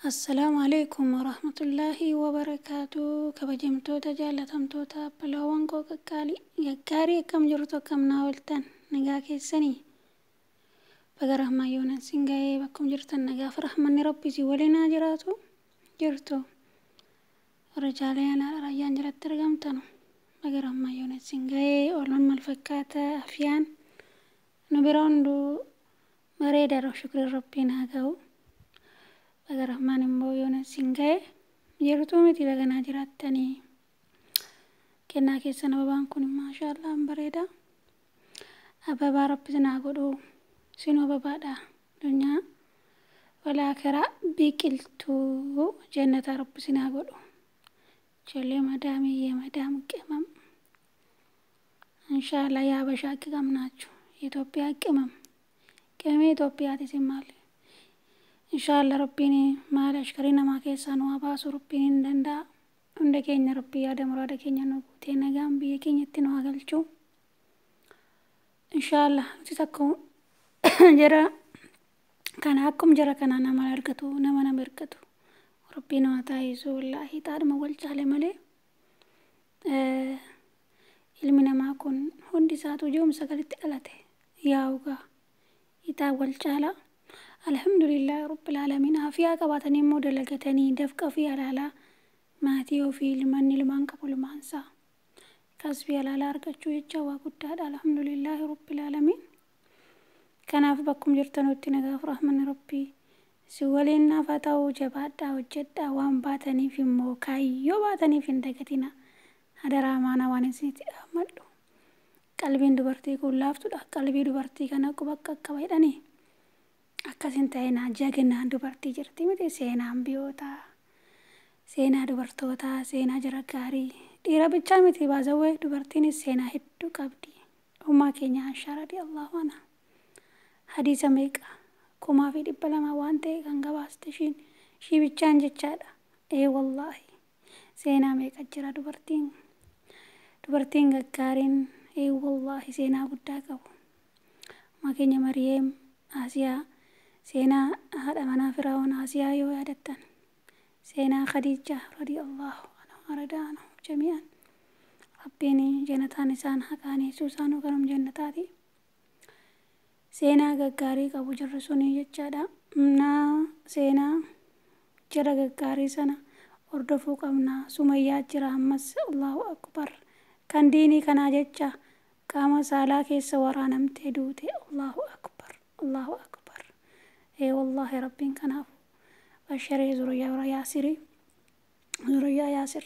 Assalaamu alaikum warahmatullaahi wabarakaatu. Kabajamtoota jaallatamtoota abbalaawwan koo qaqqaalii gaggaarii, akkam jirtu? Akkam naa ooltan? Nagaa keessanii? Baga rahmaan yoonan sin ga'ee. Bakkum jirtan nagaaf rahmanni rabbi si waliin haa jiraatu. Jirtu warra jaalayaan raayyaan jalatti argamtanu, baga rahmaan yoonan sin ga'ee. Oolmaan maal fakkaata? Afiyaan nu bira hunduu bareedaadha, shukriin rabbiin haa ga'u. Baga rahmaan immoo yoonan sin ga'e. Jirtuu miti? Baganaa jiraattanii. Kennaa keessan ababaan kun maashaallah bareeda. Ababaa rabbi sinaa godhu, sinuu ababaadha. Dunyaa walaakiraa biqiltuu jannataa rabbi sinaa godhu. Ijoollee madaamii, የመዳም ቅመም ኢንሻአላህ የሀበሻ ቅመም ናችሁ። የኢትዮጵያ ቅመም ቅመሜ Itoophiyaati isin maali? Inshaallah rabbiin maal ashkarii namaa keessaa nu haa baasu, rabbiin hin danda'a. Hunda keenya rabbii yaada muraada keenya nu guutee nagaan biyya keenyatti nu haa galchu. Inshaallah nuti takka jara kana akkum jara kana nama argatu, nama ergatu rabbiin nu haa taasisu. Wallaahi xaadhuma wal caale malee ilmi namaa kun hundi isaatu ji'umsa galitti dhalate yaa'ugaa ixaa wal caala. Alhamdulillah rabbil aalamiin. Afiyaa qabaatanii immoo dalagatanii dafqa ofii halaalaa, maatii ofii, ilmaan ilmaan qabu, ilmaansaa kasbii halaalaa argachuu jecha waa guddaadha. Alhamdulillah rabbil aalamiin. Kanaaf bakkum jirtanutti nagaaf rahmanni rabbii si waliin naaf haa ta'u. Jabaadhaa, hojjedhaa. Waan baataniif immoo kaayyoo baataniif hin dagatina. Hadaraa maanaa waan isinitti dhaammadhu. Qalbiin dubartii kun laaftuudha. Qalbii dubartii kana quba qaqqaba jedhanii akkasin ta'inaa. Jagnaan dubartii jirti miti? Seenaan biyyoota, seenaa dubartootaa, seenaa jara gaarii, dhiira bichaa miti baasawwee, dubartiinis seenaa hedduu qabdi. Ummaa keenya Aishaa radiyallahu anha hadiisa meeqa 2,200 waan ta'e kan gabaaste ishiin ishii bichaan jechaadha. Ee wallaahi seenaa meeqa jira. Dubartiin gaggaariin, ee wallaahi, seenaa guddaa qabu. Ummaa keenya Mariyeem, Asiyaa, seenaa haadha manaa Firaa'oon Asiyaa yoo yaadattan, seenaa Khadiija radiyallahu anhu aradaanu jami'an, rabbiin jannataan isaan haqaaneessuu, isaanuu kanum jannataati. Seenaa gaggaarii qabu jirri suni jechaadha. Naa seenaa jara gaggaarii sana hordofuu qabna. Sumayyaa jira ammas, Allahu akbar, kan diinii kanaa jecha qaama saalaa keessa waraanamtee duute. Allahu akbar, Allahu akbar. Ee wallaahi rabbiin kanaaf basharee zuriyyaa Yaasirii, zuriyyaa Yaasir.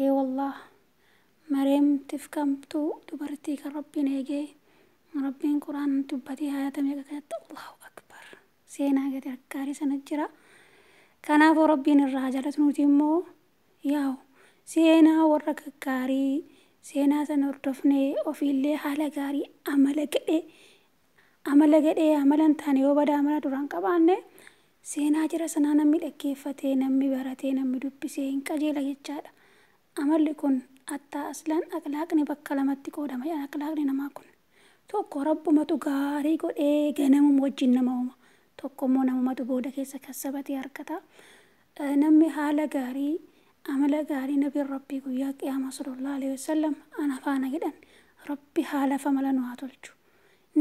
Ee wallah Mareem tifkamtuu dubartii kan rabbiin eegee, rabbiin quraan dubbatee hayata meeqa keessatti. Allahu akbar, seenaa gadi gaarii sana jira. Kanaafuu rabbiin irraa jaalatu. Nuti immoo yaa'u seenaa warra gaggaarii, seenaa sana hordofnee ofiillee haala gaarii, amala gadhee, amala gadhee, amala hin taane yoo badaa amala duraan qabaanne, seenaa jira sanaa namni dhaggeeffatee, namni baratee, namni dubbisee hin qajeela jechaadha. Amalli kun attaa aslaan akhlaaqni bakka lamatti qoodama. Akhlaaqni namaa kun tokko rabbumatu gaarii godhee ganamuma wajjin nama uuma. Tokko immoo namumatu booda keessa kassabatee argata. Namni haala gaarii, amala gaarii, nabiin rabbii guyyaa qiyaamaa sallallahu alaihi wasallam ana faana jedhan. Rabbi haala famala nu haa tolchu.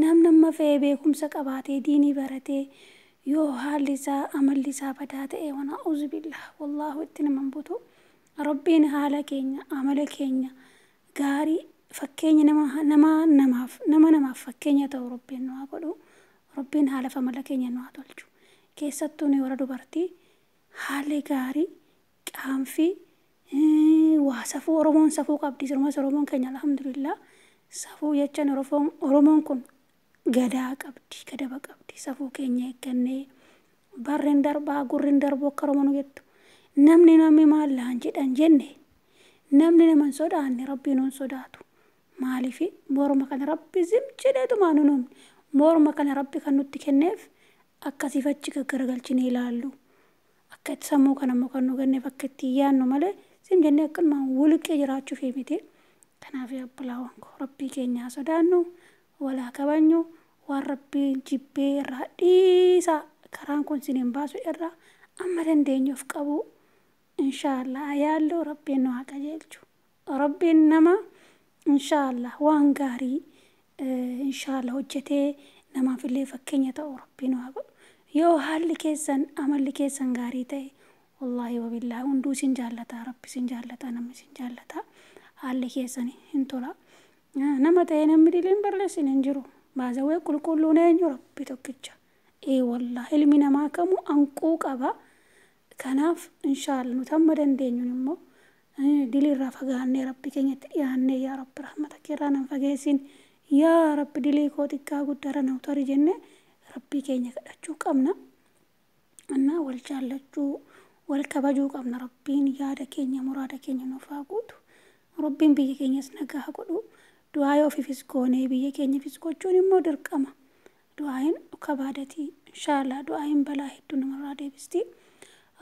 Namni amma fe'ee beekumsa qabaatee diinii baratee yoo haalli isaa, amalli isaa badaa ta'e, wana'uuzu billah, wallaahu itti nama butu. Rabbiin haala keenya, amala keenya gaarii, fakkeenya nama namaaf, nama namaaf fakkeenya ta'u rabbiin nu haa godhu. Rabbiin haala amala keenya nu haa tolchu. Keessattuu ni warra dubartii haalli gaarii, qaanfii, waa safuu. Oromoon safuu qabdi. Sirumas Oromoon keenya alhamdulillah safuu jechaan Oromoon kun gadaa qabdi, gadaba qabdi. Safuu keenya eeggannee barreen darbaa gurriin darbuu akka Oromoon jettu, namni maallaan jedhan jenne, namni nama hin sodaanne rabbiin hin sodaatu. Maaliif morma kana rabbi zim jedheetumaa nu uumne? Morma kana rabbi kan nutti kenneef akkasiif achi gaggaragalchinee ilaallu. Akka itti sammuu kana immoo kan nu kenneef akka itti yaannu malee zim jennee akkanumaan wuluqqee jiraachuuf miti. Kanaaf abbalaawwan koo, rabbii keenyaa sodaannu, walaa kabajnu, waan rabbiin jibbee irraa dhiisaa. Karaan kun sin hin baasu irraa Amma dandeenyu of qabuu inshaallah yaalluu Rabbiin nu haa qajeelchu. Rabbiin nama inshaallah waan gaarii inshaallah hojjetee namaafillee fakkeenya ta'u Rabbiin nu haa godhu. Yoo haalli keessan amalli keessan gaarii ta'e, wallaahi wabillaahi, hunduu isin jaallata, Rabbi isin jaallata, namni isin jaallata, haalli keessan hin tola. Nama ta'e namni diliin balleessin hin jiru. Baazawee qulqulluun eenyu? Rabbi tokkicha. Ee wallaahi, ilmi namaa kamuu hanquu qaba. Kanaaf inshaallah nuti hamma dandeenyuun immoo dilii irraa fagaannee Rabbi keenyatti dhiyaannee, yaa Rabbi, rahmata keerraa nan fageessin, yaa Rabbi, dilii koo xiqqaa guddaarra na utari jennee Rabbii keenya kadhachuu qabna. Innaa wal jaallachuu, wal kabajuu qabna. Rabbiin yaada keenya, muraada keenya nuuf haa guutu. Rabbiin biyya keenyas nagaa haa godhu. Du'aa ofiifis goonee biyya keenyaafis gochuun immoo dirqama. Du'aayin kabaadatii inshaallah du'aayin balaa hedduu namarraa deebisti.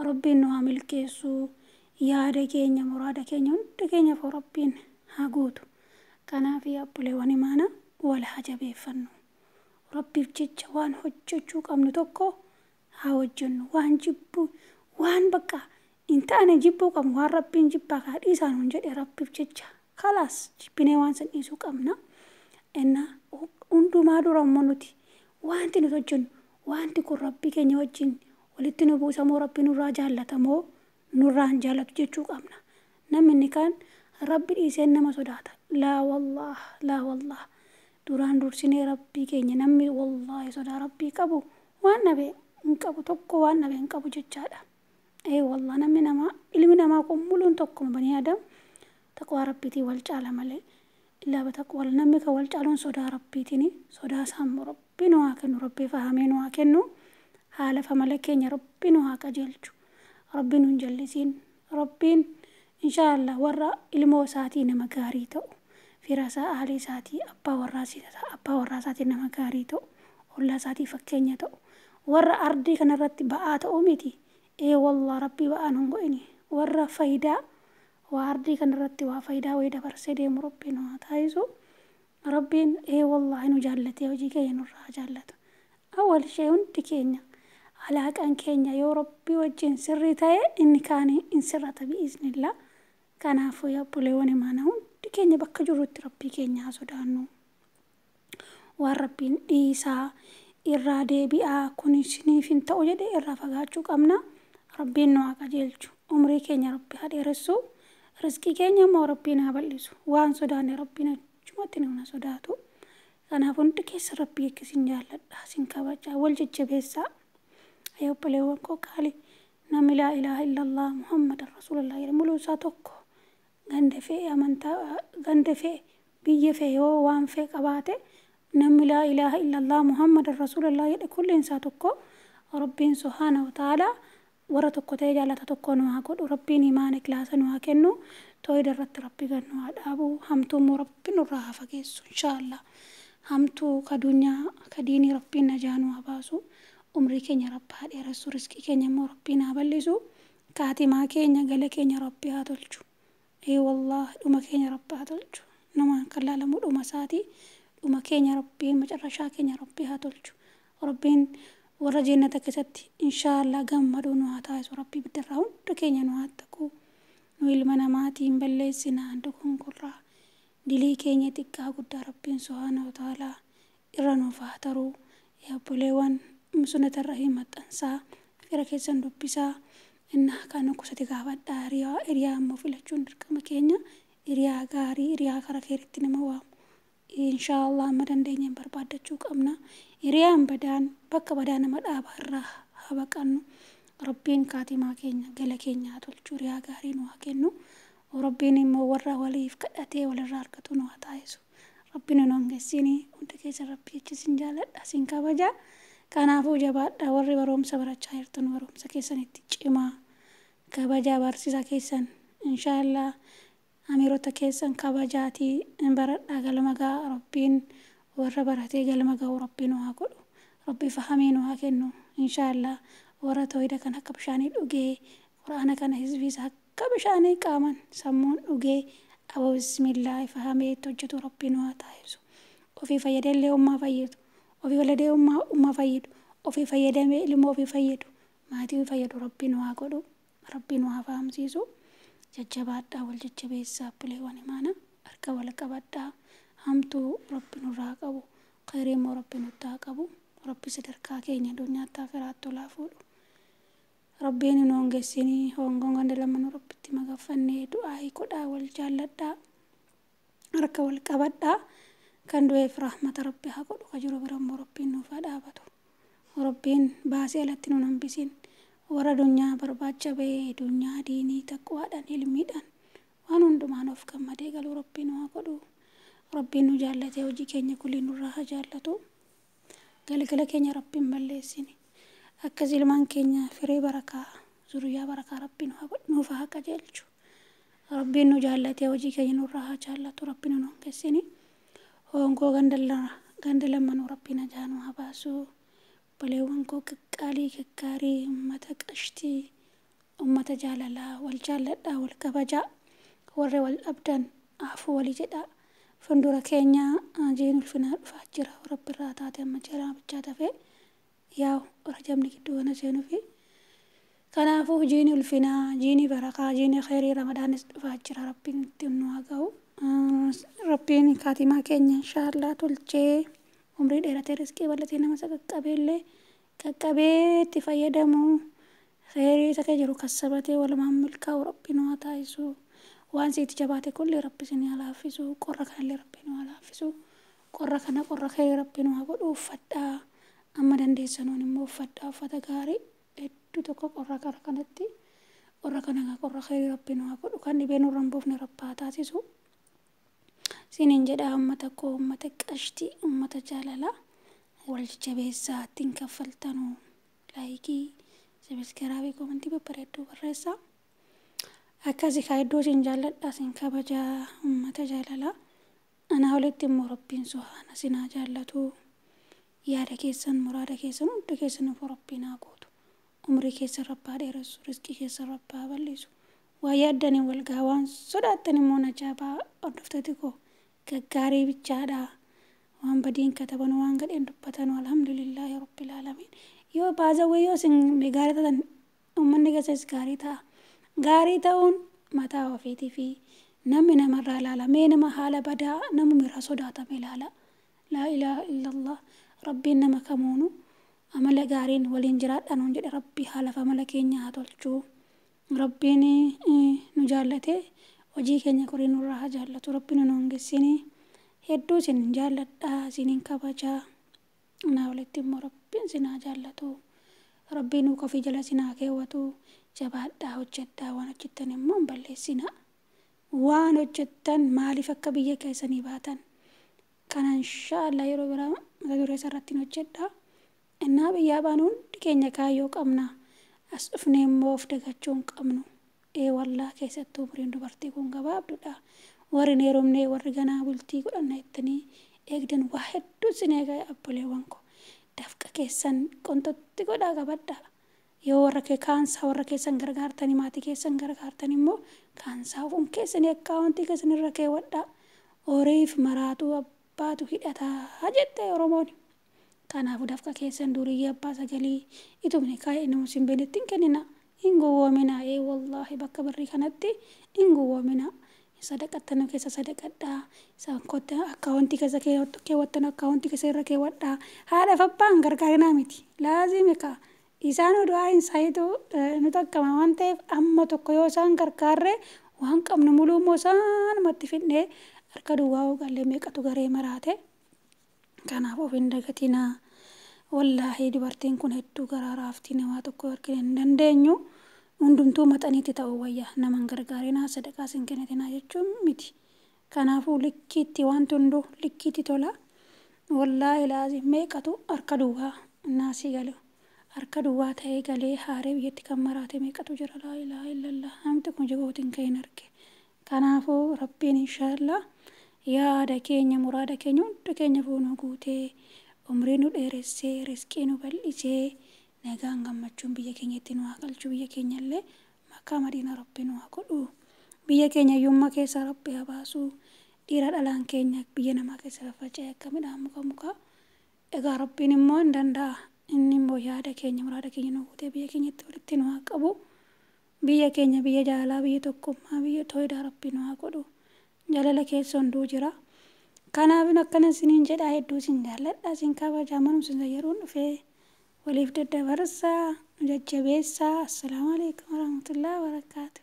Rabbiin nu haa milkeessu. Yaada keenya, muraada keenya hunda keenyaaf Rabbiin haa guutu. Kanaaf obboleewwan imaanaa, wal haa jabeeffannu. Rabbiif jecha waan hojjechuu qabnu tokko haa hojjennu. Waan jibbu, waan bakka hin taane jibbuu qabnu, waan Rabbiin jibbaa kaa dhiisaan hun jedhe, Rabbiif jecha kalaas jibbinee waan san dhiisuu qabna. Inna hundumaa dura immoo nuti wanti nuti hojjennu, wanti kun Rabbii keenya wajjin walitti nu buusamoo, Rabbi nurraa jaallatamoo, nurraa hin jaallatu jechuu qabna. Namni kaan Rabbi dhiiseen nama sodaata. Laa wallaah, laa wallaah. Duraan dursinee Rabbii keenya, namni wallaahi sodaa Rabbii qabu waan dhabe hin qabu, tokko waan dhabe hin qabu jechaadha. Ee wallah, namni namaa, ilmi namaa kun muluun tokkuma, banii Adam taqwaa Rabbiitiin wal caala malee. Illaa taqwaa, namni kan wal caaluun sodaa Rabbiitiin. Sodaa isaa immoo Rabbi nu haa kennu, Rabbi fahamee nu haa kennu. Haala famala keenya Rabbi nu haa qajeelchu. Rabbi nu hin jallisiin. Rabbiin inshaallah warra ilmoo isaatii nama gaarii ta'u, fira isaa, ahli isaatii, abbaa warraa isaatii nama gaarii ta'u, ollaa isaatii fakkeenya ta'u, warra ardii kanarratti ba'aa ta'uu miti. Ee wallah, Rabbii ba'aa nun godhini. Warra faayidaa waa ardii kanarratti waa faayidaa wayii dabarsee deemu Rabbiin nu haa taasisu. Rabbiin, ee wallahi, nu jaallatee hojii keenya nurraa haa jaallatu. Awwal ishee hundi keenya alaaqaan keenya yoo Rabbii wajjin sirrii ta'e, inni kaan hin sirrata bi'iznillaa. Kanaafuu yaa obboleewwan imaanaa, hundi keenya bakka jirrutti Rabbii keenya haa sodaannu. Waan Rabbiin dhiisaa, irraa deebi'aa, kun isiniif hin ta'u jedhe irraa fagaachuu qabna. Rabbiin nu haa qajeelchu. Umrii keenya Rabbi haa dheeressu. Rizqii keenya immoo Rabbiin haa bal'isu. Waan sodaanne Rabbiin achumatti nama sodaatu. Kanaaf hundi keessa Rabbii akka isin jaalladha, isin kabajaa, wal jajjabeessaa. Yaa obboleewwan koo qaali, namni laa ilaaha illallah Muhammad rasuulullah jedhe muluun isaa tokko. Ganda fe'e, amantaa ganda fe'e, biyya fe'e, yoo waan fe'e qabaate, namni laa ilaaha illallah Muhammad rasuulullah jedhe kulliin isaa tokko. Rabbiin subhaana wa ta'ala warra tokko ta'ee jaalata tokko nu haa godhu. Rabbiin imaana ikhlaasa nu haa kennu. Tooyida irratti Rabbi gad nu haa dhaabu. Hamtuu immoo Rabbi nurraa haa fageessu inshaallah. Hamtuu ka dunyaa ka diinii Rabbiin najaa nu haa baasu. Umrii keenya Rabbi haa dheeressu. Rizqii keenya immoo Rabbiin haa bal'isu. Kaatimaa keenya, gala keenya Rabbi haa tolchu. Ee wallahi, dhuma keenya Rabbi haa tolchu. Nama kan laalamu dhuma isaati. Dhuma keenya Rabbiin, macarrashaa keenya Rabbi haa tolchu. Rabbiin warra jannata keessatti inshaallah gammaduu nu haa taasisu. Rabbi ibiddarraa hunda keenya nu haa taqu. Nu ilma namaatiin balleessinaa, dogonkorraa. Dilii keenya xiqqaa guddaa Rabbiin subhaana wa ta'aalaa irra nuuf haa taruu. Yaa obboleewwan, sunnata irra maxxansaa, fira keessan dubbisaa, innaa kan dhukkubsate gaafadhaa. Hiriyaa, hiriyaa immoo filachuun dirqama keenya. Hiriyaa gaarii, hiriyaa karaa keeritti nama waamu inshaallah amma dandeenyeen barbaaddachuu qabna. Hiriyaan badaan bakka badaa nama dhaaba irraa haa baqannu. Rabbiin kaatimaa keenya, gala keenya haa tolchu, hiriyaa gaarii nu haa kennu. Rabbiin immoo warra waliif kadhatee walirraa argatu nu haa taasisu. Rabbiin nu hongessinii. Hunda keessa Rabbi jecha isin jaalladha, isin kabaja. Kanaafuu jabaadha. Warri barumsa barachaa jirtan barumsa keessanitti cimaa, kabajaa barsiisaa keessan, inshaallah amiirota keessan kabajaatii baradhaa, galma ga'a. Rabbiin warra baratee galma ga'u Rabbiin nu haa godhu. Rabbi fahamee nu haa kennu inshaallah. Warra tooyida kan akka bishaanii dhugee, Quraana kana hizbiisa akka bishaanii qaaman sammuun dhugee, abo bismillaahi fahamee itti hojjetu Rabbiin nu haa taasisu. Ofii fayyadellee ummaa fayyadu, ofii fayyadee ummaa fayyadu, ofii fayyadamee ilmoo ofii fayyadu. Maatii fayyadu Rabbiin waa godhu, Rabbiin waa fahamsiisu. Jajjabaadhaa, wal jajjabeessaa, obboleewwan imaana harka wal qabadhaa. Hamtuu Rabbi nurraa qabu, khayrii immoo Rabbi nutti haa qabu. Rabbi sadarkaa keenya addunyaatti akiraatti olaa fuudhu. Rabbiin nu hongessinii hongoon ganda lamanuu Rabbitti magaffannee du'aa godhaa, wal jaalladhaa, harka wal qabadhaa. Kan du'eef rahmata Rabbi haa godhu, ka jiru bira immoo Rabbiin nuuf haa dhaabatu. Rabbiin baasee alatti nu hambisin. Warra dunyaa barbaacha bahee dunyaa diinii taqwaadhaan ilmiidhaan waan hundumaan of gammadee galuu Rabbiin nu haa godhu. Rabbiin nu jaallatee hojii keenya kulli nurraa haa jaallatu. Galgala keenya Rabbiin balleessini. Akkas ilmaan keenya firee barakaa, zuriyyaa barakaa Rabbiin nuuf haa qajeelchu. Rabbiin nu jaallatee hojii keenya nurraa haa jaallatu. Rabbiin nu hongesini. Hongoo ganda lamanuu Rabbiin ajaa nu haa baasu. Obboleewwan koo qaqqaalii gaggaarii, uummata qashtii, uummata jaalalaa, wal jaalladhaa, wal kabajaa, warri wal dhabdan afuu walii jedhaa. Fuuldura keenya jiin ulfinaa dhufaa jira. Rabbi irraa taate amma jira bichaa tafee yaa'u Rajabni gidduu kana seenuufi. Kanaafuu jiini ulfinaa, jiini barakaa, jiini khayrii Ramadaanis dhufaa jira. Rabbiin itti nu haa ga'u. Rabbiin kaatimaa keenya inshaallah tolchee umrii dheeratee riskii bal'atee nama isa qaqqabeellee qaqqabee itti fayyadamu, khayrii isa keessa jiru kassabatee walumaan milkaa'u Rabbiin nu haa taasisu. Waan sitti jabaate kulli Rabbi isin haa laaffisu. Qorra kanallee Rabbi nu haa laaffisu. Qorra kana qorra khayrii Rabbi nu haa godhu. Uffadhaa, amma dandeessanuun immoo uffadhaa uffata gaarii hedduu tokko qorra kana kanatti, qorra kana qorra khayrii Rabbi nu haa godhu. Kan dhibee nurra hin buufne Rabbi haa taasisu. Isiniin jedhaa uummata koo, uummata qashtii, uummata jaalalaa, wal jajjabeessaa, ittiin kaffaltanuu like, subscribe, comment babbareedduu barreessaa. Akkasii kaa hedduu isin jaalladha, isin kabajaa, uummata jaalalaa. Anaa olitti immoo Rabbiin subhaana isin haa jaallatu. Yaada keessan, muraada keessan hunda keessan Rabbiin haa guutu. Umrii keessan Rabbaa dheeressu, riskii keessan Rabbaa bal'isu. Waa yaaddanii wal gahaa, waan sodaattan immoo najaabaa. Hordoftooti koo gaggaarii bichaadha. Waan badiin kataban, waan gadheen dubbatan, alhamdulillaahi rabbil aalamiin. Yoo baazawwee yoo isin gaarii taatan uummanni keessas gaarii ta'a. Gaarii ta'uun mataa ofiitii fi namni namarraa ilaala. Mee nama haala badaa namuma irraa sodaatame ilaala. Laa ilaaha illallah. Rabbiin nama kamuunu amala gaariin waliin jiraadha nuun jedhe. Rabbi haala fi amala keenya haa tolchuu. Rabbiin nu jaallate hojii keenya kurii nurraa haa jaallatu. Rabbiin nu hongessinii. Hedduu isin jaalladha, isiniin kabajaa. Naa walitti immoo Rabbiin isin haa jaallatu. Rabbiin nu ofii jala isin haa keewwatu. Jabaadhaa, hojjedhaa, waan hojjettan immoo hin balleessinaa. Waan hojjettan maaliif akka biyya keessanii baatan kana inshaallah yeroo biraa mata duree irratti hojjedha. Innaa biyyaa baanu hundi keenya kaayyoo qabna. As dhufnee immoo of dagachuu hin qabnu. Ee wallaa, keessattuu umriin dubartii kun gabaabduudha. Warri hin heerumne, warri ganaa bultii godhanna jettanii eegdan, waa hedduu isin eega obboleewwan koo. Dafqa keessan qontotti godhaa qabadhaa. Yoo warra kee kaansaa warra keessan gargaartanii maatii keessan gargaartan immoo kaansaa ofuun keessanii akkaawuntii keessan irra keewwadhaa. Horiif maraatuu abbaatu hidhataa jette Oromoon. Kanaafuu dafqa keessan duriyyee abbaa sagalii itumni kaa'ee nama isin beeknetti hin kennina. Hin gowwoomina, ee wallaahi, bakka birrii kanatti hin gowwoomina. Sadaqattan keessa sadaqadhaa. Akkaawuntii keessa keewwattan akkaawuntii keessa irra keewwadhaa. Haadha fi abbaan gargaarinaa miti. Laazimi kaa. Isaan du'aa hin saayitu nu takkama waan ta'eef amma tokko yoo isaan gargaarre waan qabnu muluu immoo isaanumatti fidnee harka duwwaa gallee meeqatu garee maraate. Kanaaf of hin dagatinaa. Wallaahi, dubartiin kun hedduu garaa raaftii, namaa tokko argina hin dandeenyu. Hundumtuu maxaniitti ta'uu wayya, nama hin gargaarinaa, sadaqaa sin kennitinaa jechuun miti. Kanaafuu likkiitti wanti hunduu likkiitti tola. Wallaahi laazim meeqatu harka duwwaa naasii galu. Harka duwwaa ta'ee galee haaree biyyatti kan maraate meeqatu jira? Laa ilaaha illallah. Namti kun jigootiin kan hin arge. Kanaafuu Rabbiin inshaallah yaada keenya, muraada keenya hunda keenya fuunuu guutee, umrii nu dheeressee, riskii nu bal'isee, nagaan gammachuun biyya keenyatti nu haa galchu. Biyya keenya illee Makkaa Madiina Rabbi nu haa godhu. Biyya keenya hiyyummaa keessaa Rabbi haa baasu. Dhiira dhalaan keenya biyya namaa keessa faffaca'ee akka midhaan muka mukaa. Egaa Rabbiin immoo hin danda'a. Inni immoo yaada keenya muraada keenya nu guutee biyya keenyatti walitti nu haa qabu. Biyya keenya biyya jaalalaa, biyya tokkummaa, biyya tooyidaa Rabbi nu haa godhu. Jaalala keessa hunduu jira. Kanaaf akkana isiniin jedhaa, hedduu isin jaalladha, isin kabajaa. Manumsa isin yeroon dhufee waliif daddabarsaa, nu jajjabeessaa. Assalaamu alaikum warahmatullahi wabarakaatu.